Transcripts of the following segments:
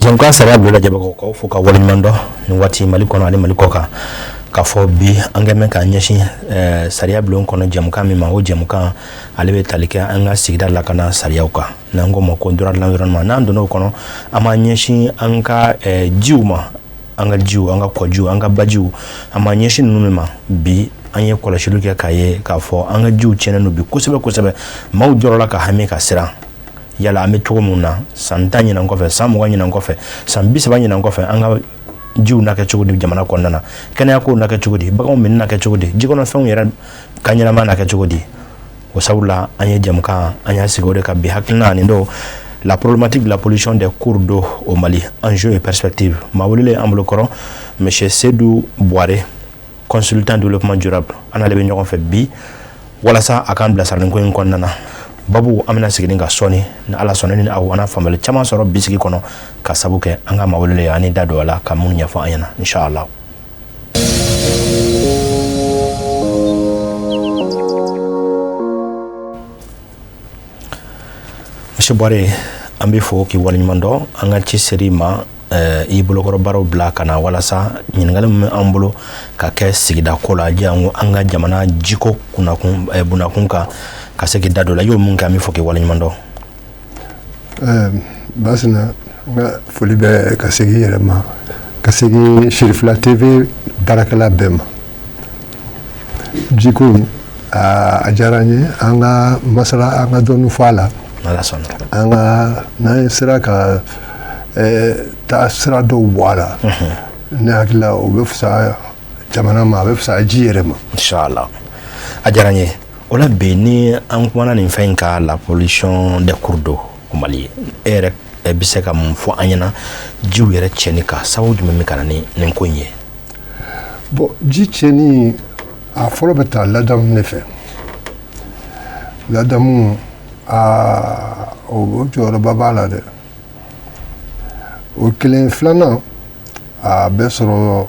Jɛmukan sariya bulon lajɛbagaw, k'aw fo ka waleɲuman dɔn nin waati Mali kɔnɔ ani Mali kɔ kan, k'a fɔ bi an kɛn bɛ k'an ɲɛsin sariya bulon kɔnɔ jɛmukan min ma, o jɛmukan ale bɛ tali kɛ an ka sigida lakana sariyaw kan, n'an k'o ma ko droit de l'environnement. N'an donna o kɔnɔ, an b'an ɲɛsin an ka jiw ma, an ka jiw, an ka kɔjiw, an ka bajiw. An b'an ɲɛsin ninnu min ma bi, an ye kɔlɔsiliw kɛ k'a ye k'a fɔ an ka jiw tiɲɛnen don bi kosɛbɛ kosɛbɛ. Maaw jɔrɔla ka hami ka siran yala an bɛ cogo min na, san 10 ɲinan kɔfɛ, san 20 ɲinan kɔfɛ, san 30 ɲinan kɔfɛ, an ka jiw na kɛ cogo di jamana kɔnɔna na? Kɛnɛya kow na kɛ cogo di? Baganw minni na kɛ cogo di? Jikɔnɔfɛnw yɛrɛ ka ɲɛnama na kɛ cogo di? O sabula an ye jɛmukan an y'a sigi o de kan bi. Hakilina nin don: la problématique de la pollution des cours d'eau au Mali, enjeux et perspectives. Maa welelen an bolo kɔrɔ, monsieur Seydou Bouare, consultant développement durable. An n'ale bɛ ɲɔgɔn fɛ bi walasa a k'an bilasira nin ko in kɔnɔna na. Babu an bɛna segin ka sɔɔni ni Ala sɔnna ni aw an na faamuyali caman sɔrɔ bi sigi kɔnɔ, ka sabu kɛ an ka maa welelen an da don a la ka minnu ɲɛfɔ an ɲɛna, inshallah. Monsieur Bouare, an bɛ fo k'i waleɲuman dɔn. An ka ci seri ma, i bolokɔrɔ baaraw bila ka na walasa ɲininkali min bɛ an bolo ka kɛ sigida ko la, jango an ka jamana jiko kunnakun, bunakun kan, ka se k'i da don la. I y'o mun kɛ, an bɛ fo k'i waleɲuman dɔn. Basina, n ka foli bɛ ka segin i yɛrɛ ma, ka segin Sirifila TV baarakɛla bɛɛ ma. Jiko in, a diyara n ye an ka masala, an ka dɔɔni fɔ a la. Ala sɔnna. An ka n'an ye sera ka taa sira dɔw bɔ a la, ne hakili la o bɛ fisaya jamana ma, a bɛ fisaya ji yɛrɛ ma. Inshallah, a diyara n ye. O la bi, ni an kumana nin fɛn in kan, la pollution des cours d'eau au Mali, e yɛrɛ bɛ se ka mun fɔ an ɲɛna jiw yɛrɛ tiɲɛni kan? Sababu jumɛn bɛ ka na ni nin ko in ye? Bon, ji tiɲɛni, a fɔlɔ bɛ taa ladamu de fɛ. Ladamu, aa, o jɔyɔrɔba b'a la dɛ. O kelen. Filanan, a bɛ sɔrɔ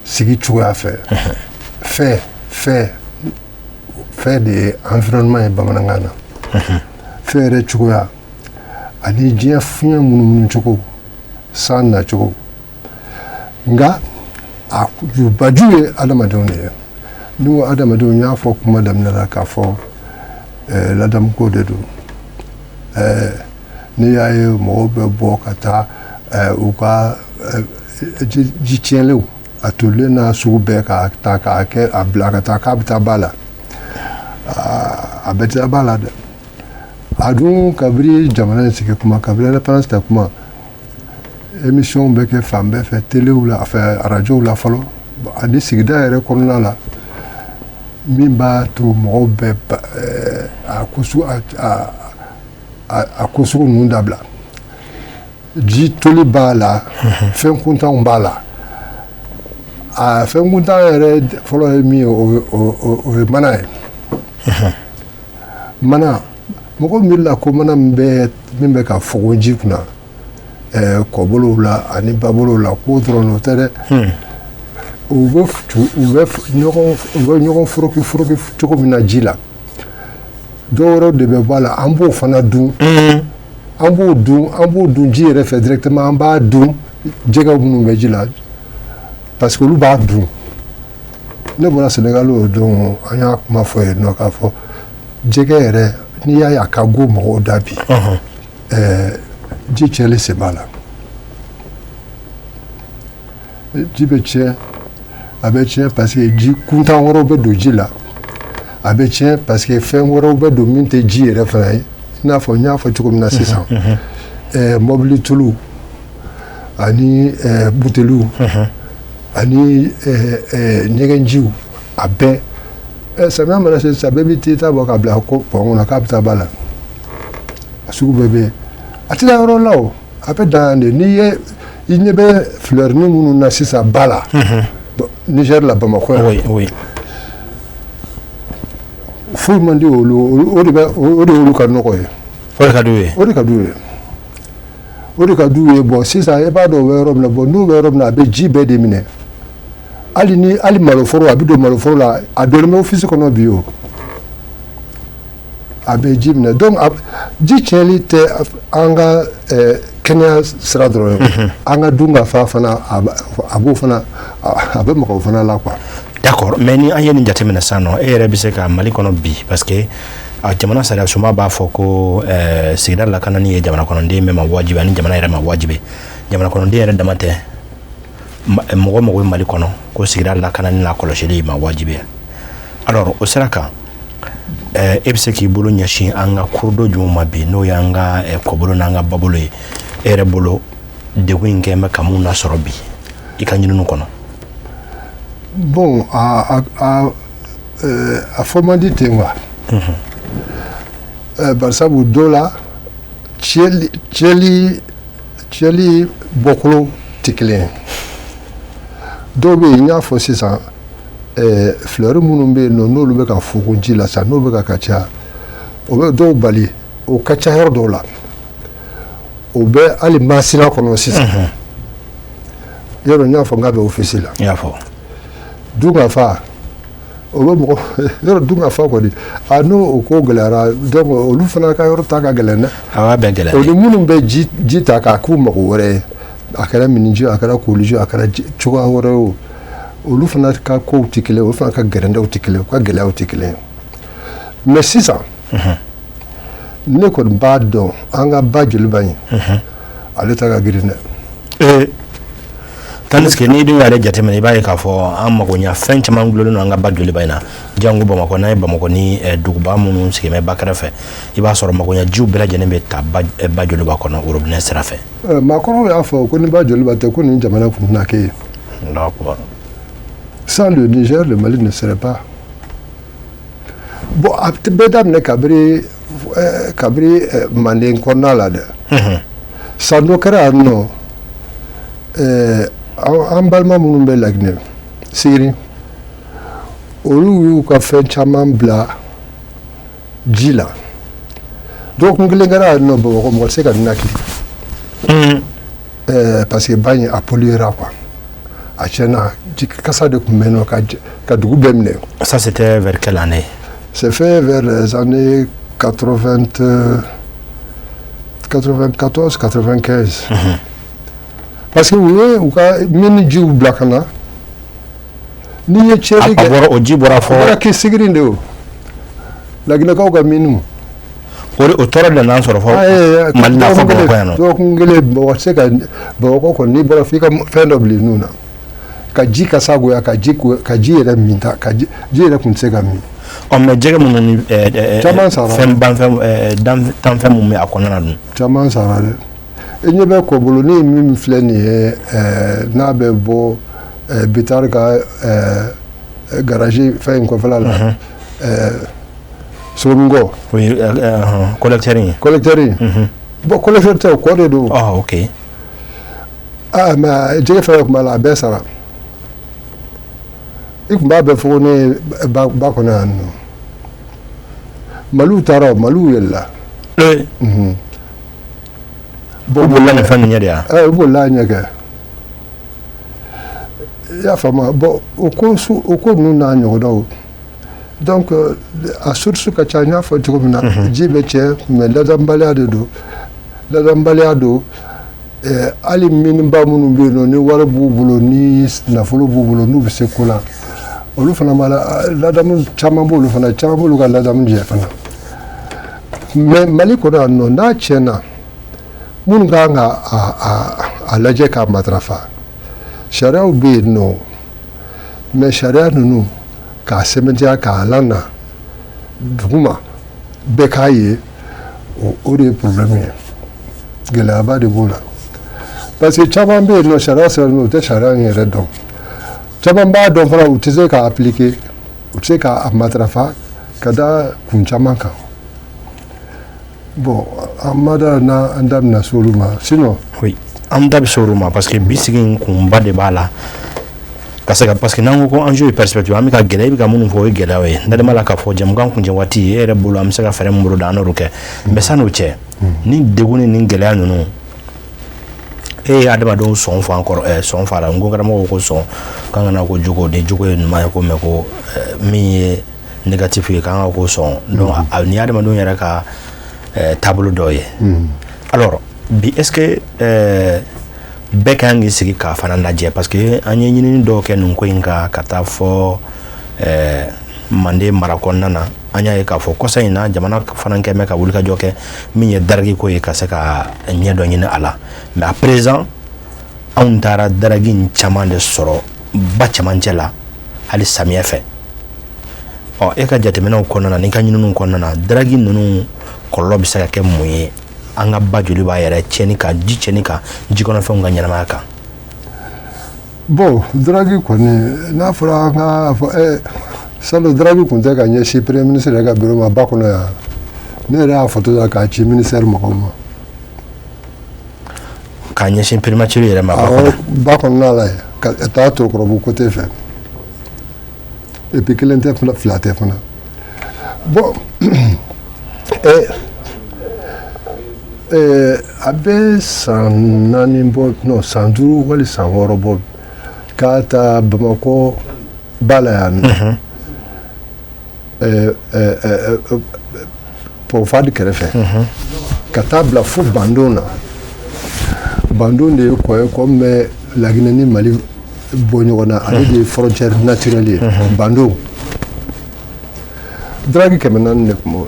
sigi cogoya fɛ. Fɛ de ye environnement ye bamanankan na. Fɛn yɛrɛ cogoya ani diɲɛ fiɲɛ munumunu cogo, san nacogo. Nka a baju ye adamadenw de ye. Ni ko adamadenw, n y'a fɔ kuma daminɛ la k'a fɔ ladamuko de don. N'i y'a ye mɔgɔw bɛ bɔ ka taa u ka ji tiɲɛlenw, a tolilen n'a sugu bɛɛ, k'a ta k'a kɛ a bila ka taa k'a bɛ taa ba la, a bɛɛ tɛ taa ba la dɛ. A dun, kabiri jamana in sigi kuma, kabiri indépendance ta kuma, émission bɛ kɛ fan bɛɛ fɛ, telew la, fɛ arajow la fɔlɔ, ani sigida yɛrɛ kɔnɔna la, min b'a to mɔgɔw bɛ a ko sugu ninnu dabila. Ji toli b'a la, fɛn kuntanw b'a la. A fɛn kuntan yɛrɛ fɔlɔ ye min ye, o ye mana ye. Mana, mɔgɔw miirila ko mana min bɛ ka fogon ji kunna kɔbolow la ani babolow la, k'o dɔrɔn o tɛ dɛ. U bɛ ɲɔgɔn foroki foroki cogo min na ji la, dɔw wɛrɛw de bɛ bɔ a la. An b'o fana dun, an b'o dun, an b'o dun ji yɛrɛ fɛ directement. An b'a dun, jɛgɛw minnu bɛ ji la, parce que olu b'a dun. Ne bɔra Sénégal o don, an y'a kuma fɔ yen nɔ k'a fɔ jɛgɛ yɛrɛ, n'i y'a ye a ka go mɔgɔw da bi, ji tiɲɛli sen b'a la. Ji bɛ tiɲɛ, a bɛ tiɲɛ parce que ji kuntan wɛrɛw bɛ don ji la. A bɛ tiɲɛ parce que fɛn wɛrɛw bɛ don min tɛ ji yɛrɛ fana ye, i n'a fɔ n y'a fɔ cogo min na sisan, mɔbili tulu ani buteliw ani ɲɛgɛnjiw, a bɛɛ. Samiya mana se sisan, bɛɛ b'i t'i ta bɔ k'a bila ko pɔn kɔnɔ k'a bɛ taa ba la. A sugu bɛɛ bɛ yen. A tɛ taa yɔrɔ la o, a bɛ dan yan de. N'i ye i ɲɛ bɛ fleurini minnu na sisan ba la Niger la, Bamakɔ yan, foyi man di olu. O de bɛ, o de y'olu ka nɔgɔ ye. O de ka d'u ye. O de ka d'u ye, o de ka d'u ye. Bon, sisan e b'a dɔn o bɛ yɔrɔ min na. Bon, n'u bɛ yɔrɔ min na, a bɛ ji bɛɛ de minɛ. Hali ni hali maloforo, a bɛ don maloforo la, a donnen bɛ office kɔnɔ bi. O a bɛ ji minɛ. Donc ji tiɲɛli tɛ an ka kɛnɛya sira dɔrɔn ye. An ka dunkafa fana, a b'o fana, a bɛ mɔgɔw fana la quoi. D'accord, mais ni an ye nin jateminɛ sisan nɔ, e yɛrɛ bɛ se ka Mali kɔnɔ bi, parce que a jamana sariya sunba b'a fɔ ko sigida lakanani ye jamana kɔnɔden bɛɛ ma wajibi ani jamana yɛrɛ ma wajibi. Jamana kɔnɔden yɛrɛ dama tɛ, mɔgɔ mɔgɔ bɛ Mali kɔnɔ, ko sigida lakanani n'a kɔlɔsili ma wajibi. Alors, o sira kan, e bɛ se k'i bolo ɲɛsin an ka cours d'eau jumɛn ma bi, n'o y'an ka kɔbolo n'an ka babolo ye? E yɛrɛ bolo, degun in kɛ bɛ ka mun lasɔrɔ bi i ka ɲinini kɔnɔ? Bon, a fɔ man di ten quoi. Barisabu dɔ la, tiɲɛli bɔkolo tɛ kelen ye. Dɔw bɛ yen, n y'a fɔ sisan, fleuve minnu bɛ yen nɔ, n'olu bɛ ka fugun ji la sisan, n'o bɛ ka caya, o bɛ dɔw bali. O ka ca yɔrɔ dɔw la, o bɛ hali Masina kɔnɔ sisan. Yɔrɔ n y'a fɔ n k'a bɛ office la. I y'a fɔ. Dunkafa, o bɛ mɔgɔ yɔrɔ dunkafa kɔni, a n'o o ko gɛlɛyara. Donc olu fana ka yɔrɔ ta ka gɛlɛn dɛ. A b'a bɛɛ gɛlɛya. O ni minnu bɛ ji ta k'a k'u mago wɛrɛ ye, a kɛra miniji, a kɛra koliji, a kɛra cogoya wɛrɛ ye o, olu fana ka kow tɛ kelen, olu fana ka gɛrɛndɛw tɛ kelen, u ka gɛlɛyaw tɛ kelen ye. Mais sisan, ne kɔni b'a dɔn, an ka ba Joliba in, ale ta ka girin dɛ. Tandis que n'i dun y'ale jateminɛ, i b'a ye k'a fɔ an mago ɲa fɛn caman gulonnen don an ka ba Joliba in na. Jango Bamakɔ, n'a ye Bamakɔ ni duguba minnu sigilen bɛ ba kɛrɛfɛ, i b'a sɔrɔ magoɲa jiw bɛɛ lajɛlen bɛ ta ba Joliba kɔnɔ robinet sira fɛ. Maakɔrɔw y'a fɔ ko ni ba Joliba tɛ, ko nin jamana tun tɛna kɛ yen. Sans le Niger, le Mali ne serait pas. Bon, a bɛɛ daminɛ kabiri Manden kɔnɔna la dɛ. San dɔ kɛra yan nɔ, an balima minnu bɛ Laginɛ Sigiri, olu y'u ka fɛn caman bila ji la. Dɔgɔkun kelen kɛra yan nɔ Bamakɔ, mɔgɔ tɛ se ka ninakili, parce que ba in a polluera quoi, a tiɲɛna, ji kasa de tun bɛ yen nɔ ka dugu bɛɛ minɛ. Ça, c'était vers quelle année? C'est fait vers les années 80, 94, 95. Parce que u ye u ka mini jiw bila ka na, n'i ye tiɲɛni kɛ. A bɔra, o ji bɔra fɔ. O bɔra kɛ Sigiri de o, Laginɛkaw ka miniw. O tɔɔrɔ de nana sɔrɔ fɔ Mali la, fɔ Bamakɔ yan nɔ. Dɔgɔkun kelen, mɔgɔ tɛ se ka Bamakɔ kɔni, n'i bɔra f'i ka fɛn dɔ bila i nun na ka ji kasa goya, ka ji yɛrɛ min ta, ka ji yɛrɛ tun tɛ se ka min. Ɔ, mais jɛgɛ minnu ni Caman sara. fɛn banfɛn, danfɛn minnu bɛ a kɔnɔna na dun? Caman sara dɛ. I ɲɛ bɛ kɔbolonin min filɛ nin ye, n'a bɛ bɔ Bitari ka garage fɛn in kɔfɛla la, Sogominkɔ. Oui, collecteur in. Collecteur in. Bon, collecteur tɛ o, kɔ de don. Ah, ok. Ah, mais jɛgɛ fɛn fɛn tun b'a la, a bɛɛ sara. I tun b'a bɛɛ fogo ne ba kɔnɔ yan nɔ. Maliw taara, Maliw yɛlɛla. Bon, u bolila nin fɛn ninnu ɲɛ de ya? U bolila ɲɛ kɛ. I y'a faamu? Bon, o ko ninnu n'a ɲɔgɔnnaw. Donc a source ka ca. N y'a fɔ cogo min na, ji bɛ tiɲɛ, mais ladambaliya de don, ladambaliya don. Hali miniba minnu bɛ yen nɔ, ni wari b'u bolo, ni nafolo b'u bolo, n'u bɛ se ko la, olu fana b'a la ladamu caman b'olu fana, caman b'olu ka ladamu jɛ fana. Mais Mali kɔnɔ yan nɔ, n'a tiɲɛna, minnu kan ka a lajɛ k'a matarafa, sariyaw bɛ yen nɔ. Mais sariya ninnu k'a sɛbɛntiya k'a lana duguma, bɛɛ k'a ye, o de ye problème ye. Gɛlɛyaba de b'o la, parce que caman bɛ yen nɔ, sariya sɛbɛnnen, u tɛ sariya in yɛrɛ dɔn. Caman b'a dɔn fana, u tɛ se k'a appliquer, u tɛ se k'a matarafa ka da kun caman kan. Bon, an ma da n'an da bɛna se olu ma, sinon. Oui, an da bɛ se olu ma, parce que bi sigi in kunba de b'a la ka se ka, parce que n'an ko enjeu ye perspective, an bɛ ka gɛlɛya, i bɛ ka minnu fɔ, o ye gɛlɛyaw ye. N dalen b'a la k'a fɔ jamukan kuncɛ waati, e yɛrɛ bolo, an bɛ se ka fɛɛrɛ min bolo da, an n'olu kɛ. Mais san'o cɛ, ni degun ni gɛlɛya ninnu, e ye adamadenw sɔn fɔ an kɔrɔ, sɔn fa la, n ko karamɔgɔw ko sɔn k'an kana ko jogo, ni jogo ye ɲuman ye ko, mais ko min ye négatif ye, k'an ka ko sɔn. Donc nin ye adamadenw yɛrɛ ka taabolo dɔ ye. Alors Bi, est ce que bɛɛ ka kan k'i sigi k'a fana lajɛ? Parce que an ye ɲinini dɔw kɛ nin ko in kan ka taa fɔ Manden mara kɔnɔna na, an y'a ye k'a fɔ kɔsa in na, jamana fana kɛ bɛ ka wulikajɔ kɛ min ye drague ko ye, ka se ka ɲɛ dɔ ɲini a la. Mais à présent, anw taara drague in caman de sɔrɔ ba cɛmancɛ la, hali samiyɛ fɛ. Ɔ, e ka jateminɛw kɔnɔna na, n'i ka ɲininiw kɔnɔna na, drague ninnu kɔlɔlɔ bɛ se ka kɛ mun ye an ka ba Joliba yɛrɛ tiɲɛni kan, ji tiɲɛni kan, jikɔnɔfɛnw ka ɲɛnamaya kan? Bon, drague kɔni, n'a fɔra an ka fɔ salon, drague tun tɛ ka ɲɛsin premier ministre yɛrɛ ka bureau ma ba kɔnɔ yan. Ne yɛrɛ y'a photo ta k'a ci ministère mɔgɔw ma. K'a ɲɛsin primature yɛrɛ ma ba Awɔ. kɔnɔ? Ba kɔnɔna la yen, ka taa Torokɔrɔbu côté fɛ. Et puis kelen tɛ, fila tɛ fana. Bon, a bɛ san 4 bɔ, non, san 5 wali san 6 bɔ, k'a ta Bamakɔ ba la yan nɔ, pont Fahd kɛrɛfɛ, ka taa bila fo Bandon na. Bandon de ye kɔ ye, kɔ min bɛ Laginɛ ni Mali bɔ ɲɔgɔn na, ale de ye frontière naturelle ye. Bandon, drague 400 de tun b'o,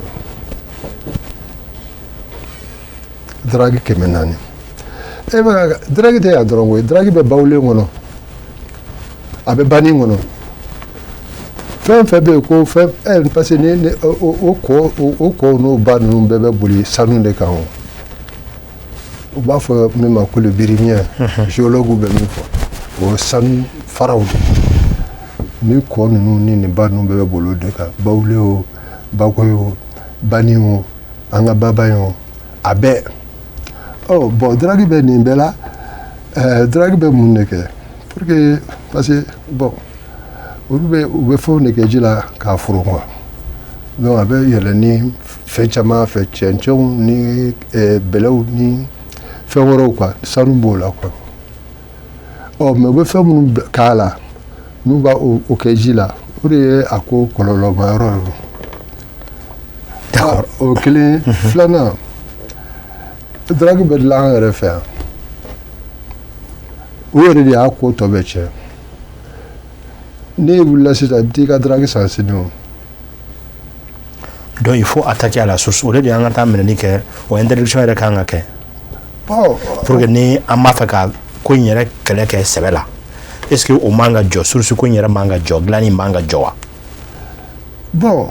drague 400. E bɛ ka drague tɛ yan dɔrɔn koyi, drague bɛ Bawulen kɔnɔ, a bɛ Bani kɔnɔ, fɛn fɛn bɛ yen ko fɛn parce que ni o kɔ, o kɔw n'o ba ninnu bɛɛ bɛ boli sanu de kan. O u b'a fɔ min ma ko le birimien, géologue bɛ min fɔ, o ye sanu faraw de. Ni kɔ ninnu ni nin ba ninnu bɛɛ bɛ boli o de kan, Bawule o, Bakoye o, Bani o, an ka baba ye o, a bɛɛ. Ɔ bon, drague bɛ nin bɛɛ la. Drague bɛ mun de kɛ pour que, parce que bon, olu bɛ, u bɛ fɛnw de kɛ ji la k'a foron quoi. Donc a bɛ yɛlɛ ni fɛn caman fɛ, cɛncɛnw ni bɛlɛw ni fɛn wɛrɛw quoi, sanu b'o la quoi. Ɔ mais u bɛ fɛn minnu k'a la, n'u b'a o kɛ ji la, o de ye a ko kɔlɔlɔma yɔrɔ ye. O kelen. Filanan, drague bɛ dilan an yɛrɛ fɛ yan, o yɛrɛ de y'a ko tɔ bɛɛ tiɲɛ. N'e wulila sisan, i bɛ t'i ka drague san sini o. Donc il faut attaquer à la source. O de an ka taa minɛli kɛ, o interdiction yɛrɛ kan ka kɛ. Bon. Pour que ni an b'a fɛ ka ko in yɛrɛ kɛlɛ kɛ sɛbɛ la, est ce que o man ka jɔ, source ko in yɛrɛ man ka jɔ, dilanni man ka jɔ wa? Bon,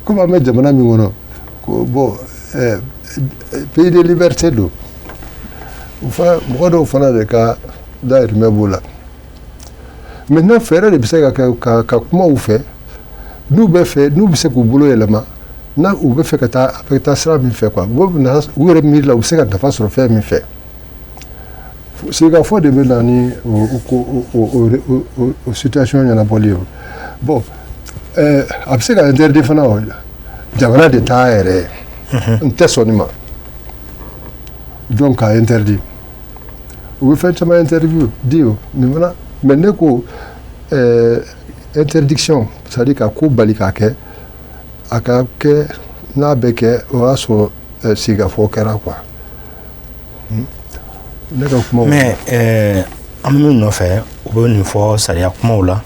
komi an bɛ jamana min kɔnɔ ko bon, pays de liberté don, o fana, mɔgɔ dɔw fana de ka dahirimɛ b'o la. Maintenant, fɛɛrɛ de bɛ se ka kɛ ka kuma u fɛ, n'u bɛ fɛ, n'u bɛ se k'u bolo yɛlɛma, n'a u bɛ fɛ ka taa, a bɛ taa sira min fɛ quoi, u bɛ na u yɛrɛ miiri la, u bɛ se ka nafa sɔrɔ fɛn min fɛ. Sigikafɔ de bɛ na ni o situation ɲɛnabɔli ye. Bon, a bɛ se ka interdit fana o, jamana de t'a yɛrɛ ye, n tɛ sɔn nin ma, donc k'a interdit. U bɛ fɛn caman interdit di o nin fana. Mais ne ko interdiction, c'est à dire ka ko bali k'a kɛ, a ka kɛ, n'a bɛ kɛ, o y'a sɔrɔ sigikafɔ kɛra quoi. Ne ka kuma. Mais an bɛ min nɔfɛ, u bɛ nin fɔ sariya kumaw la,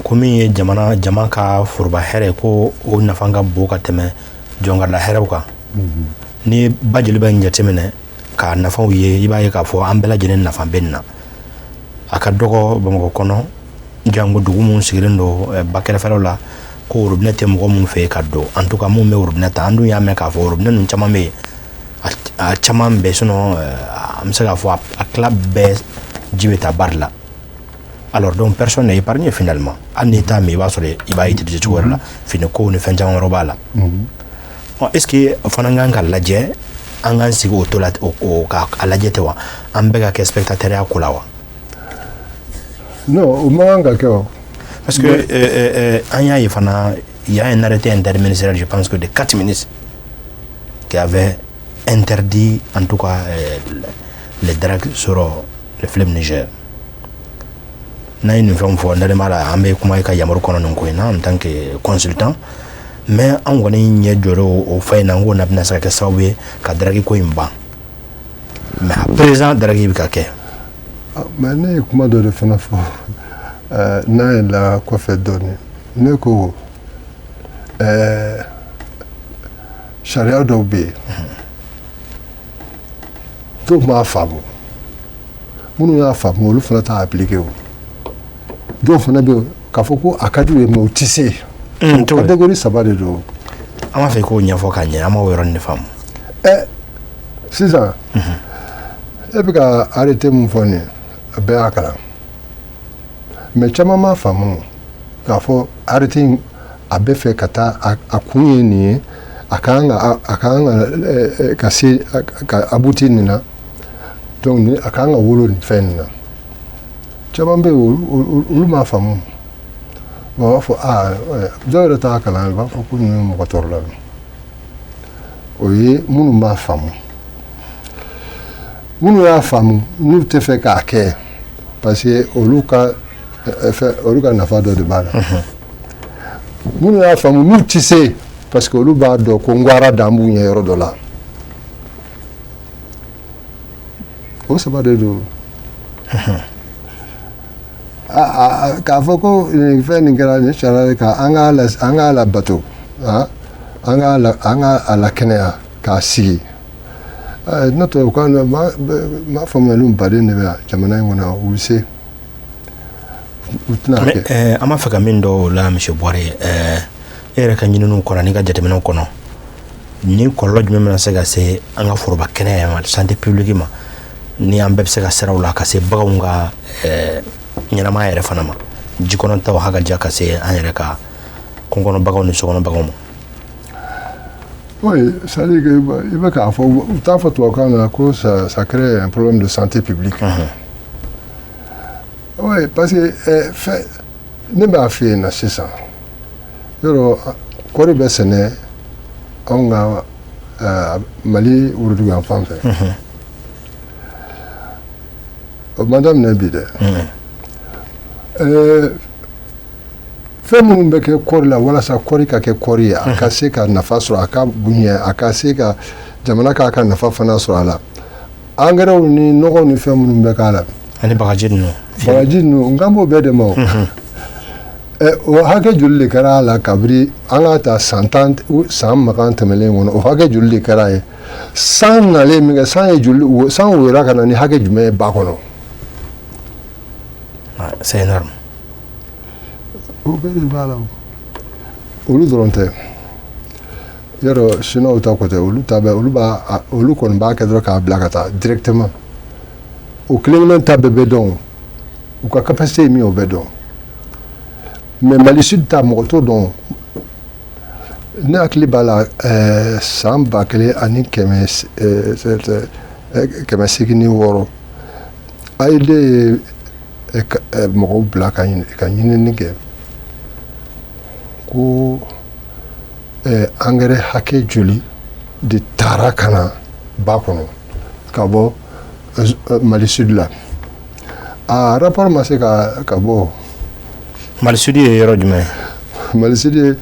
ko min ye jamana jama ka foroba hɛrɛ, ko o nafa ka bon ka tɛmɛ jɔnkala hɛrɛw kan. Ni ba Joliba in jateminɛ k'a nafaw ye, i b'a ye k'a fɔ an bɛɛ lajɛlen nafa bɛ nin na. A ka dɔgɔ Bamakɔ kɔnɔ, jango dugu minnu sigilen don ba kɛrɛfɛlaw la, ko robinet tɛ mɔgɔ minnu fɛ yen ka don. En tout cas, minnu bɛ robinet ta, an dun y'a mɛn k'a fɔ robinet ninnu caman bɛ yen, a caman bɛɛ, sinon an bɛ se k'a fɔ a tila bɛɛ ji bɛ taa ba de la. Alors donc, personne n'est épargné finalement. Hali n'i t'a min, i b'a sɔrɔ i b'a utiliser cogo wɛrɛ la, fini ko ni fɛn caman wɛrɛ b'a la. Ɔ, est ce que o fana kan ka lajɛ, an k'an sigi o to la, o ka a lajɛ ten wa, an bɛɛ ka kɛ spectateur ya ko la wa? Non, o man kan ka kɛ o. Parce que an y'a ye fana, il y a un arrêté interministériel, je pense que de quatre ministres, qui avait interdit en tout cas les dragues sur le fleuve Niger. N'a ye nin fɛnw fɔ, n dalen b'a la an bɛ kuma i ka yamaru kɔnɔ nin ko in na en tant que consultant. Mais an kɔni ɲɛ jɔra o fɛn in na, n ko na bɛna se ka kɛ sababu ye ka drague ko in ban. Mais à présent, drague bɛ ka kɛ. Mais ne ye kuma dɔ de fana fɔ n'a yɛlɛla kɔfɛ dɔɔnin. Ne ko sariya dɔw bɛ yen, dɔw m'a faamu. Minnu y'a faamu, olu fana t'a appliquer. O dɔw fana bɛ yen k'a fɔ ko a ka d'u ye, mais u tɛ se. Catégorie saba de don. An b'a fɛ k'o ɲɛfɔ ka ɲɛ, an m'o yɔrɔnin de faamu. Sisan, e bɛ ka arrêté mun fɔ nin ye, a bɛɛ y'a kalan, mais caman m'a faamu k'a fɔ arrêté in a bɛ fɛ ka taa, a kun ye nin ye, a kan ka ka se ka aboutir nin na, donc ni a kan ka wolo nin fɛn nin na. Caman bɛ yen, olu m'a faamu. U b'a fɔ aa, dɔw yɛrɛ t'a kalan, u b'a fɔ ko ninnu ye mɔgɔ tɔɔrɔla ye. O ye minnu b'a faamu. Minnu y'a faamu, n'u tɛ fɛ k'a kɛ, parce que olu ka fɛn, olu ka nafa dɔ de b'a la. Minnu y'a faamu, n'u tɛ se, parce que olu b'a dɔn ko ngwara dan b'u ɲɛ yɔrɔ dɔ la. O saba de don. K'a fɔ ko nin fɛn nin kɛra nin sariya kan, an k'a labato, an ka a lakɛnɛya k'a sigi. N'o tɛ, u ka ma faamuyaliw baden de bɛ jamana in kɔnɔ, u bɛ se, u tɛna kɛ. An b'a fɛ ka min dɔn o la, monsieur Bouare, e yɛrɛ ka ɲininiw kɔnɔ n'i ka jateminɛw kɔnɔ, ni kɔlɔlɔ jumɛn bɛna se ka se an ka foroba kɛnɛya ma, santé publique ma, ni an bɛɛ bɛ se ka siraw la ka se baganw ka ɲɛnamaya yɛrɛ fana ma, ji kɔnɔtaw haka ja ka se an yɛrɛ ka kungo kɔnɔ baganw ni sokɔnɔ baganw ma? Oui, c'est-à-dire que i bɛ k'a fɔ, u t'a fɔ tubabukan na ko ça crée un problème de santé publique. Oui, parce que fɛn ne b'a f'i yen na sisan, yɔrɔ kɔɔri bɛ sɛnɛ anw ka Mali worodugu yan fan fɛ. O ma daminɛ bi dɛ. Fɛn minnu bɛ kɛ kɔɔri la walasa kɔɔri ka kɛ kɔɔri ye, a ka se ka nafa sɔrɔ, a ka ɲɛ, a ka se ka jamana k'a ka nafa fana sɔrɔ a la, angɛrɛw ni nɔgɔw ni fɛn minnu bɛ k'a la. Ani bagaji ninnu. Bagaji ninnu, n kan b'o bɛɛ de ma. O o hakɛ joli de kɛra a la kabiri an k'a ta san 10, san 20 tɛmɛnen kɔnɔ? O hakɛ joli de kɛra ye? San nalen min kɛ, san ye joli, san woyora ka na ni hakɛ jumɛn ye ba kɔnɔ? C'est énorme. O bɛɛ de b'a la. Olu dɔrɔn tɛ, yɔrɔ chinois ta ko tɛ. Olu ta bɛ, olu b'a, olu kɔni b'a kɛ dɔrɔn k'a bila ka taa directement. O kelen kelen ta bɛɛ bɛ dɔn, u ka capacité ye min ye, o bɛ dɔn. Mais Mali Sud ta, mɔgɔ t'o dɔn. Ne hakili b'a la, san 1886, AID ye mɔgɔw bila ka ɲinini kɛ ko angɛrɛ hakɛ joli de taara ka na ba kɔnɔ ka bɔ Mali Sud la. A rapport ma se ka bɔ. Mali Sud ye yɔrɔ jumɛn? Mali Sud ye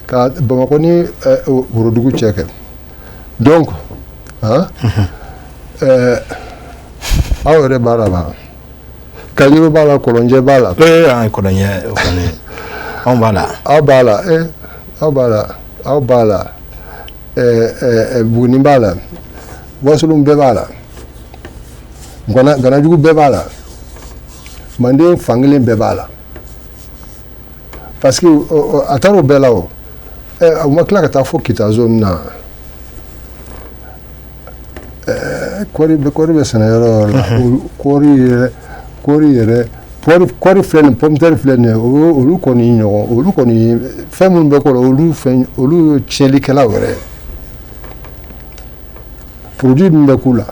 ka Bamakɔ ni worodugu cɛ kɛ. Donc han, aw yɛrɛ b'a la ba, Kaɲoro b'a la, Kɔlɔnjɛ b'a la. Ee, an Kɔlɔnjɛ kɔni, anw b'a la. Aw b'a la, aw b'a la, aw b'a la, Buguni b'a la, Wasolon bɛɛ b'a la, Ganajugu bɛɛ b'a la, Manden fankelen bɛɛ b'a la, parce que a taara o bɛɛ la. O u ma tila ka taa fo Kita zone na. Kɔɔri bɛ sɛnɛ yɔrɔ o yɔrɔ la, kɔɔri yɛrɛ, kɔɔri filɛ nin, pomme de terre filɛ nin ye, olu kɔni ɲɔgɔn, olu kɔni fɛn minnu bɛ kɔrɔ, olu fɛn, olu ye tiɲɛlikɛlaw yɛrɛ ye. Produit min bɛ k'u la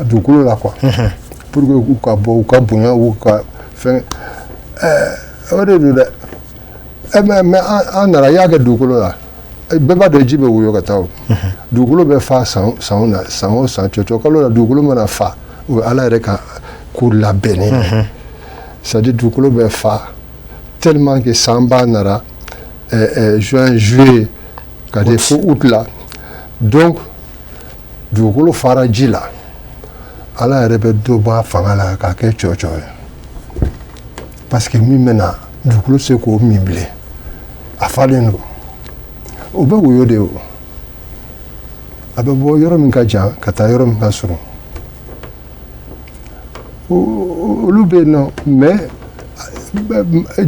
dugukolo la quoi, pour que u ka bɔ, u ka bonya, u ka fɛn, o de don dɛ. Mais an nana i y'a kɛ dugukolo la, bɛɛ b'a dɔn ji bɛ woyo ka taa. O dugukolo bɛ fa san san na, san o san cɔcɔ kalo la, dugukolo mana fa, o ye Ala yɛrɛ ka ko labɛnnen, c'est à dire dugukolo bɛ fa tellement que sanba nana. juin, juillet, ka de fo août la. Donc dugukolo fara ji la, Ala yɛrɛ bɛ dɔ bɔ a fanga la k'a kɛ cɔcɔ ye, parce que min bɛ na, dugukolo tɛ se k'o min bilen, a falen don. O bɛ woyo de, o a bɛ bɔ yɔrɔ min ka jan ka taa yɔrɔ min ka surun, olu bɛ yen nɔ. Mais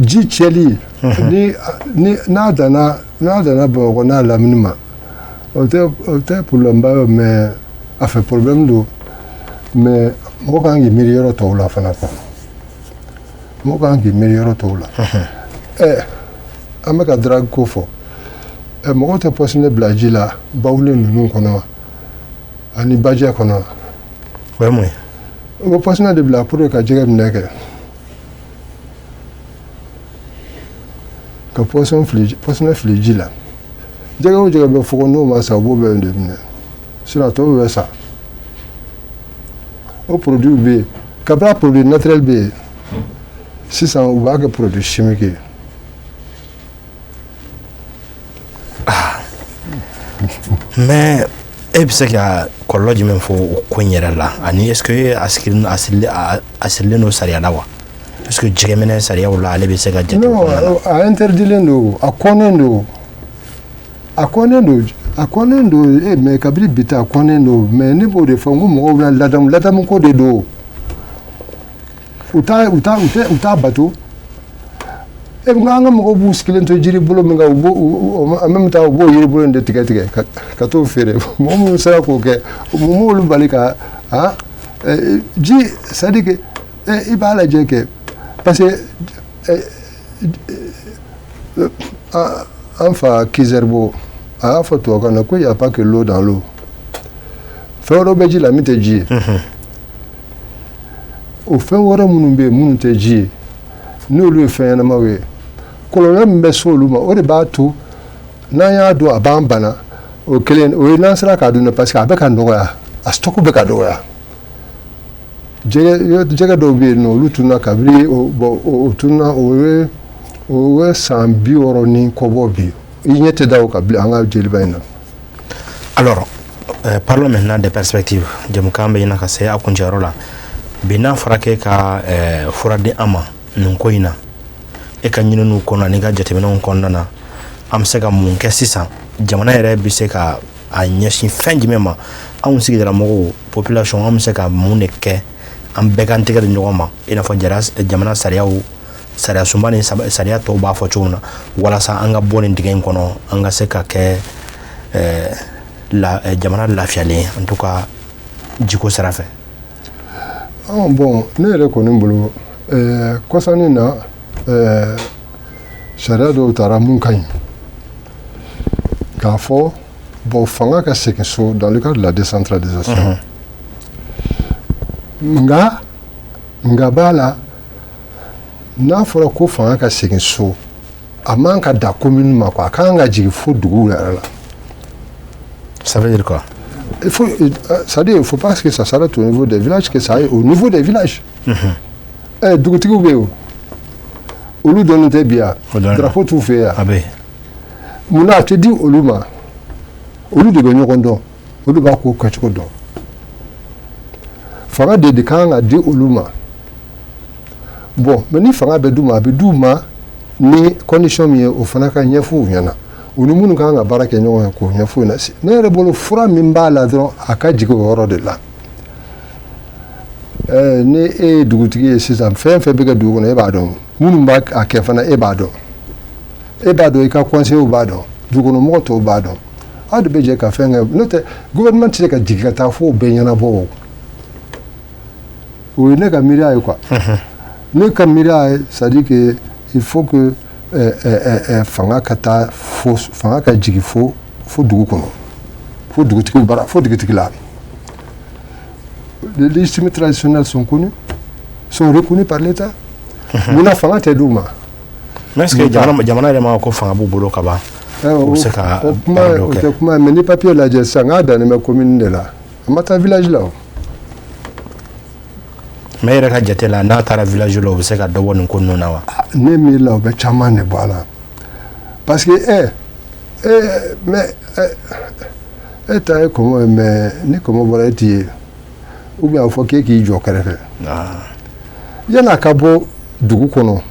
ji cɛli ni n'a danna Bamakɔ n'a lamini ma, o tɛ problème ba ye. Mais a fɛ problème don, mais mɔgɔ kan k'i miiri yɔrɔ tɔw la fana quoi, mɔgɔ kan k'i miiri yɔrɔ tɔw la. An bɛ ka drague ko fɔ. Mɔgɔw tɛ pɔsɔni bila ji la bawule ninnu kɔnɔ ani bajɛ kɔnɔ. O ye mun ye? U bɛ pɔsɔni de bila pour que ka jɛgɛ minɛ kɛ, ka pɔsɔn fili, pɔsɔni fili ji la. Jɛgɛ o jɛgɛ bɛ fogo, n'o ma sa, u b'o bɛɛ de minɛ, sinon a tɔ bɛɛ sa. O produit bɛ yen kabini, produit naturel bɛ yen, sisan u b'a kɛ produit chimique ye. Mais e bɛ se ka kɔlɔlɔ jumɛn fɔ o ko in yɛrɛ la? Ani est ce que a sirilen don sariya la wa? Est ce que jɛgɛminɛ sariyaw la, ale bɛ se ka jate? Non, a interdilen don, a kɔnnen don, a kɔnnen don, a kɔnnen don. Mais kabini bi ta, a kɔnnen don. Mais ne b'o de fɔ n ko mɔgɔw bɛna ladamu, ladamu ko de don. U t'a u t'a u tɛ u t'a bato. E an ka mɔgɔw b'u sigilen to jiri bolo min kan, u b'o en même temps u b'o yiri bolo in de tigɛ tigɛ ka t'o feere. Mɔgɔ minnu sera k'o kɛ, mun b'olu bali ka ji? C'est à dire que i b'a lajɛ kɛ, parce que an fa Ki-Zerbo, a y'a fɔ tubabukan na ko il y a pas que l'eau dans l'eau. Fɛn wɛrɛw bɛ ji la min tɛ ji ye. O fɛn wɛrɛ minnu bɛ yen, minnu tɛ ji ye, n'olu ye fɛn ɲɛnamaw ye, kɔlɔlɔ min bɛ se olu ma, o de b'a to n'an y'a dɔn a b'an bana. O kelen o ye, n'an sera k'a dun, parce que a bɛ ka nɔgɔya, a stock bɛ ka dɔgɔya. Jɛgɛ dɔw bɛ yen nɔ, olu tununa kabini bon, o tununa, o ye san 60 ni kɔ bɔ bi, i ɲɛ tɛ da o kan bilen an ka joliba in na. Alors, parlons maintenant des perspectives. Jɛmukan bɛ ɲini ka se a kuncɛyɔrɔ la bi. N'a fɔra k'e ka fura di an ma nin ko in na, e ka ɲininiw kɔnɔ ani ka jateminɛw kɔnɔna na, an bɛ se ka mun kɛ sisan? Jamana yɛrɛ bɛ se ka a ɲɛsin fɛn jumɛn ma? Anw sigidala mɔgɔw, population, an bɛ se ka mun de kɛ? An bɛɛ k'an tɛgɛ di ɲɔgɔn ma, i n'a fɔ jamana sariyaw, sariya sunba ni sariya tɔw b'a fɔ cogo min na, walasa an ka bɔ nin dingɛ in kɔnɔ, an ka se ka kɛ jamana lafiyalen, en tout cas jiko sira fɛ. Bon, ne yɛrɛ kɔni bolo, kɔsannin na, sariya dɔw taara mun ka ɲi k'a fɔ, bon, fanga ka segin so dans le cadre de la décentralisation. Nka b'a la, n'a fɔra ko fanga ka segin so, a man ka da commune ma quoi, a kan ka jigin fo dugu yɛrɛ la. Ça veut dire quoi? Il faut, c'est-à-dire, il faut pas que ça s'arrête au niveau des villages, que ça aille au niveau des villages. Dugutigiw bɛ yen o, olu dɔnnen tɛ bi yan, drapeau t'u fɛ yan. A bɛ Munna a tɛ di olu ma? Olu de bɛ ɲɔgɔn dɔn, olu b'a ko kɛcogo dɔn. Fanga de kan ka di olu ma. Bon, mais ni fanga bɛ d'u ma, a bɛ d'u ma ni condition min ye, o fana ka ɲɛfɔ u ɲɛna, u ni minnu kan ka baara kɛ ɲɔgɔn ye, k'o ɲɛfɔ u ɲɛna. Ne yɛrɛ bolo, fura min b'a la dɔrɔn, a ka jigin o yɔrɔ de la. Ni e ye dugutigi ye sisan, fɛn fɛn bɛ kɛ dugu kɔnɔ, e b'a dɔn. Minnu b'a kɛ fana, e b'a dɔn, e b'a dɔn, i ka conseillers b'a dɔn, dugukɔnɔmɔgɔ tɔw b'a dɔn. Aw de bɛ jɛ ka fɛn kɛ. N'o tɛ, gouvernement tɛ se ka jigin ka taa fo bɛɛ ɲɛnabɔ. O ye ne ka miiriya ye quoi. Ne ka miiriya ye, c'est à dire que il faut que fanga ka taa fo, fanga ka jigin fo dugu kɔnɔ, fo dugutigiw bara, fo dugutigi la. Les légitimités traditionnelles sont connues, sont reconnues par l'État. Munna fanga tɛ d'u ma? Mais est-ce que jamana yɛrɛ ma ko fanga b'u bolo ka ban? U bɛ se ka O kuma o tɛ kuma. Mais ni papier lajɛ sisan, n k'a dannen bɛ commune de la, a ma taa village la o. Mais e yɛrɛ ka jate la, n'a taara village la, o bɛ se ka dɔ bɔ nin ko ninnu na wa? Ne miiri la, o bɛ caman de bɔ a la. Parce que mais e ta ye kɔmɔ ye, mais ni kɔmɔ bɔra, e t'i ye, ou bien a fɔ k'e k'i jɔ kɛrɛfɛ. Yan'a ka bɔ dugu kɔnɔ,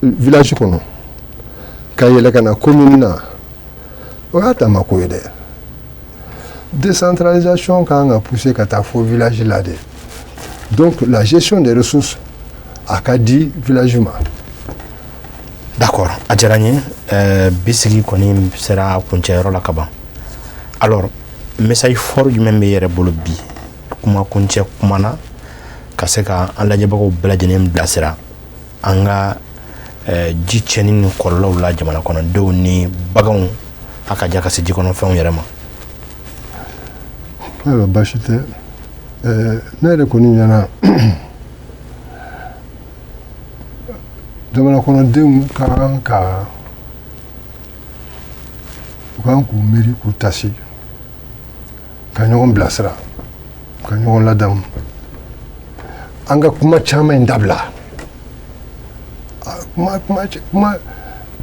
village kɔnɔ, ka yɛlɛ ka na commune na, o y'a dama ko ye dɛ. Décentralisation kan ka pousser ka taa fo village la de. Donc la gestion des ressources a ka di village ma. D'accord, a diyara n ye. Bi sigi kɔni sera kuncɛyɔrɔ la ka ban. Alors, message fort jumɛn bɛ e yɛrɛ bolo bi, kuma kuncɛ kuma na, ka se ka an lajɛbagaw bɛɛ lajɛlen bilasira an ka ji tiɲɛni ni kɔlɔlɔw la jamana kɔnɔdenw ni baganw, a ka ja ka se jikɔnɔfɛnw yɛrɛ ma? Ayiwa, baasi tɛ. Ne yɛrɛ kɔni ɲɛna, jamana kɔnɔdenw ka kan ka u kan k'u miiri, k'u tasi, ka ɲɔgɔn bilasira, ka ɲɔgɔn ladamu. An ka kuma caman in dabila. Kuma kuma kuma,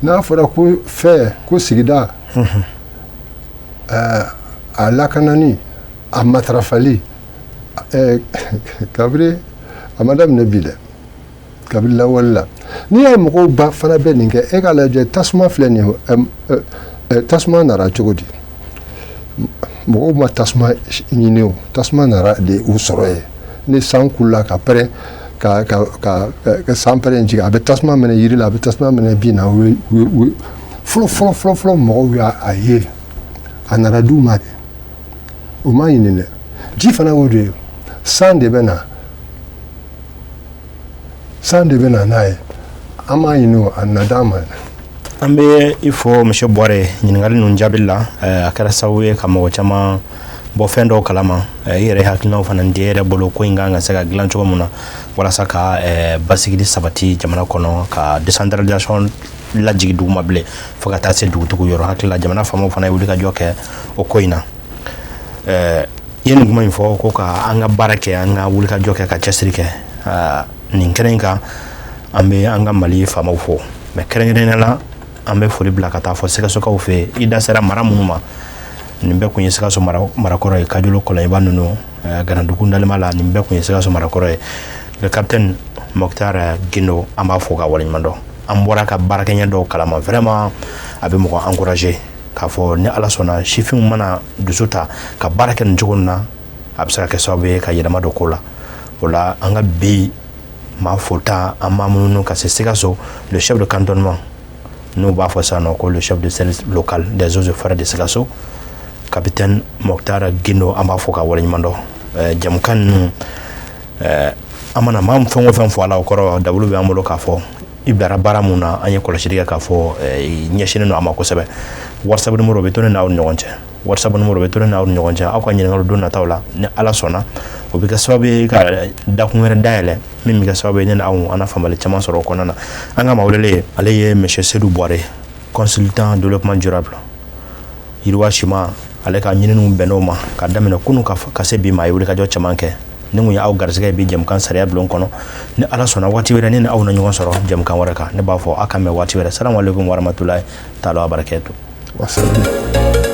n'a fɔra ko fɛn ko sigida a lakanani, a matarafali, kabiri a ma daminɛ bi dɛ, kabiri lawale la. N'i y'a ye mɔgɔw ba fana bɛ nin kɛ, e k'a lajɛ, tasuma filɛ nin ye. Tasuma nana cogo di? Mɔgɔw ma tasuma ɲini o, tasuma nana de u sɔrɔ yen. Ni san kulila ka pɛrɛn, ka san pɛrɛn jigin, a bɛ tasuma minɛ yiri la, a bɛ tasuma minɛ bin na. Fɔlɔ fɔlɔ fɔlɔ fɔlɔ, mɔgɔw y'a ye, a nana d'u ma de, u m'a ɲini dɛ. Ji fana y'o de ye. San de bɛ na, san de bɛ na n'a ye, an m'a ɲini o, a nana d'an ma. An bɛ i fɔ, monsieur Buware, ɲininkali ninnu jaabili la. A kɛra sababu ye ka mɔgɔ caman bɔ fɛn dɔw kalama. I yɛrɛ hakilinaw fana di, e yɛrɛ bolo, ko in kan ka se ka dilan cogo min na walasa ka basigili sabati jamana kɔnɔ, ka décentralisation lajigi duguma bilen fo ka taa se dugutigiw yɔrɔ. Hakili la, jamana faamaw fana ye wuli ka jɔ kɛ o ko in na. I ye nin kuma in fɔ ko ka an ka baara kɛ, an ka wuli ka jɔ kɛ, ka cɛsiri kɛ nin kɛnɛ in kan. An bɛ an ka Mali faamaw fo, mais kɛrɛnkɛrɛnnenya la, an bɛ foli bila ka taa fɔ Sikasokaw fɛ yen. I da sera mara minnu ma, nin bɛɛ kun ye Sikaso marakɔrɔ ye: Kajolo, Kɔlɔnjɛba ninnu, Ganadugu, Ndalima la, nin bɛɛ kun ye Sikaso marakɔrɔ ye. Le capitaine Mokhtar Guindo, an b'a fo ka waleɲuman dɔn. An bɔra ka baarakɛɲɛ dɔw kalama, vraiment a bɛ mɔgɔ encourager k'a fɔ ni Ala sɔnna, sifinw mana dusu ta ka baara kɛ nin cogo in na, a bɛ se ka kɛ sababu ye ka yɛlɛma don ko la. O la, an ka bi maa fota, an b'a munumunu ka se Sikaso, le chef de cantonnement, n'u b'a fɔ sisan nɔ ko le chef de service local des eaux et forêts de Sikaso, capitaine Mokhtar Guindo, an b'a fɔ ka waleɲuman dɔn. Jamukan ninnu, an mana maa fɛn o fɛn fɔ a la, o kɔrɔ dabulu bɛ an bolo k'a fɔ i bilara baara mun na. An ye kɔlɔsili kɛ k'a fɔ ɲɛsinnen don a ma kosɛbɛ. WhatsApp numéro bɛ to ne n'aw ni ɲɔgɔn cɛ, WhatsApp numéro bɛ to ne n'aw ni ɲɔgɔn cɛ. Aw ka ɲininkali don nataw la, ni Ala sɔnna, o bɛ kɛ sababu ye ka dakun wɛrɛ dayɛlɛ min bɛ kɛ sababu ye ne n'aw an na faamuyali caman sɔrɔ o kɔnɔna na. An ka maa welelen, ale ye monsieur Seydou Buware, consultant développement durable, yiriwa sima. Ale ka ɲininiw bɛnn'o ma ka daminɛ kunun ka se bi ma. A ye wulikajɔ caman kɛ. Ni kun ye aw garisɛgɛ ye bi jɛmukan sariya bulon kɔnɔ. Ni Ala sɔnna, waati wɛrɛ, ne ni aw na ɲɔgɔn sɔrɔ jɛmukan wɛrɛ kan. Ne b'a fɔ aw ka mɛn waati wɛrɛ. Salamu aleykum warahmatulahi taala wa barakatu. Wasalaam.